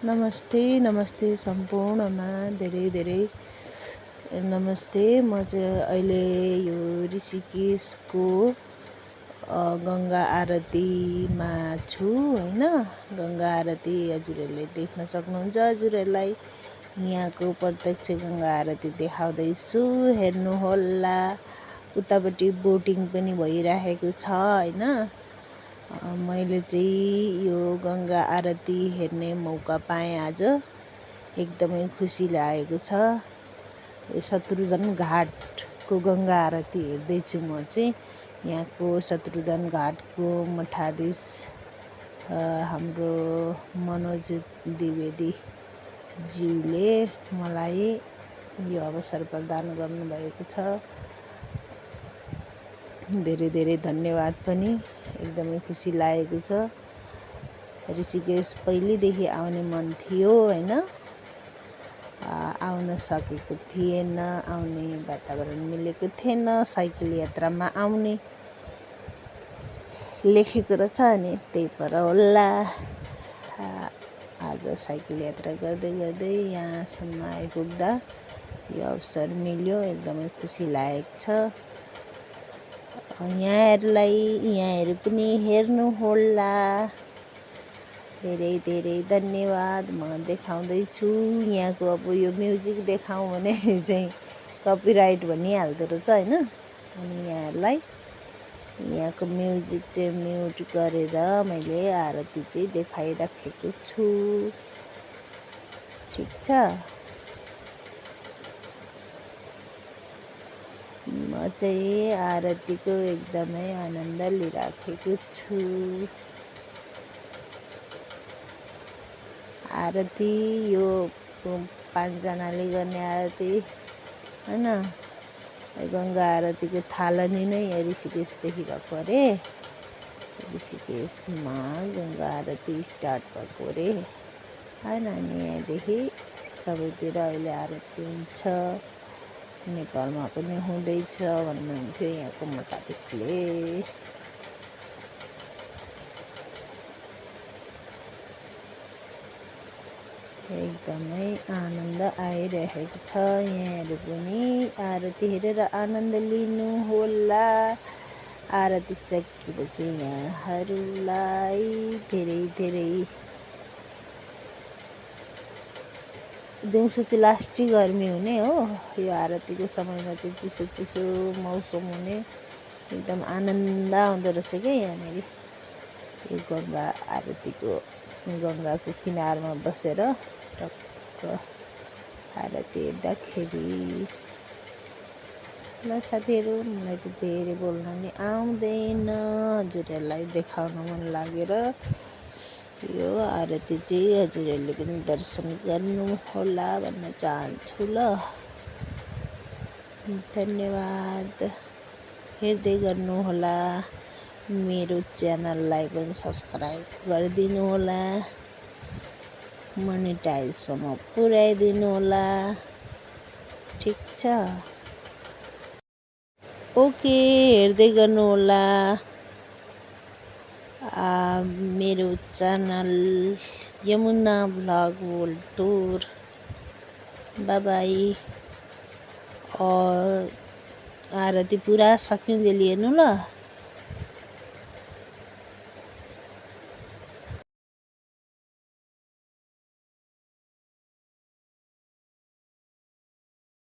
नमस्ते नमस्ते सम्पूर्णमा धेरै धेरै नमस्ते। म चाहिँ अहिले यो ऋषिकेशको गङ्गा आरतीमा छु हैन। गङ्गा आरती हजुरहरूले देख्न सक्नुहुन्छ। हजुरहरूलाई यहाँको प्रत्यक्ष गङ्गा आरती देखाउँदैछु, हेर्नुहोला। उतापट्टि बोटिङ पनि भइरहेको छ हैन। मैले चाहिँ यो गङ्गा आरती हेर्ने मौका पाएँ आज, एकदमै खुसी लागेको छ। यो शत्रुघ्न घाटको गङ्गा आरती हेर्दैछु म चाहिँ। यहाँको शत्रुघ्न घाटको मठाधीश हाम्रो मनोज द्विवेदी ज्यूले मलाई यो अवसर प्रदान गर्नुभएको छ। धेरै धेरै धन्यवाद पनि, एकदमै खुसी लागेको छ। ऋषिकेश पहिलेदेखि आउने मन थियो हैन, आउन सकेको थिएन, आउने वातावरण मिलेको थिएन। साइकल यात्रामा आउने लेखेको रहेछ अनि त्यही पर होला आज साइकल यात्रा गर्दै गर्दै यहाँसम्म आइपुग्दा यो अवसर मिल्यो, एकदमै खुसी लागेको छ। यहाँहरू पनि हेर्नुहोला। धेरै धेरै धन्यवाद। म देखाउँदैछु यहाँको। अब यो म्युजिक देखाउँ भने चाहिँ कपिराइट भनिहाल्दो रहेछ हैन। अनि यहाँहरूलाई यहाँको म्युजिक चाहिँ म्युट गरेर मैले आरती चाहिँ देखाइराखेको छु, ठिक छ। म चाहिँ आरतीको एकदमै आनन्द लिइराखेको छु। आरती यो 5 जनाले गर्ने आरती हैन। गङ्गा आरतीको थालनी नै ऋषिकेशदेखि भएको अरे। ऋषिकेशमा गङ्गा आरती स्टार्ट भएको अरे हैन। अनि यहाँदेखि सबैतिर अहिले आरती हुन्छ। नेपालमा पनि हुँदैछ भन्नुहुन्थ्यो यहाँको मठाधीशले। एकदमै आनन्द आइरहेको छ। यहाँहरू पनि आरती हेरेर आनन्द लिनुहोला। आरती सकेपछि यहाँहरूलाई धेरै धेरै दिउँसो चाहिँ लास्टै गर्मी हुने हो। यो आरतीको समयमा चाहिँ चिसो चिसो मौसम हुने, एकदम आनन्द आउँदो रहेछ क्या यहाँनिर। यो गङ्गा आरतीको गङ्गाको किनारमा बसेर टक्क आरती हेर्दाखेरि। ल साथीहरू, मलाई त धेरै बोल्न नि आउँदैन, हजुरहरूलाई देखाउन मन लागेर यो आरती चाहिँ हजुरहरूले पनि दर्शन गर्नुहोला भन्न चाहन्छु। ल धन्यवाद। हेर्दै गर्नुहोला। मेरो च्यानललाई पनि सब्सक्राइब गरिदिनु होला, मोनेटाइजसम्म पुर्याइदिनु होला, ठिक छ। ओके, हेर्दै गर्नुहोला मेरो channel Yamuna vlog world tour. Bye bye. आरती पुरा सकिन्जेल हेर्नु ल।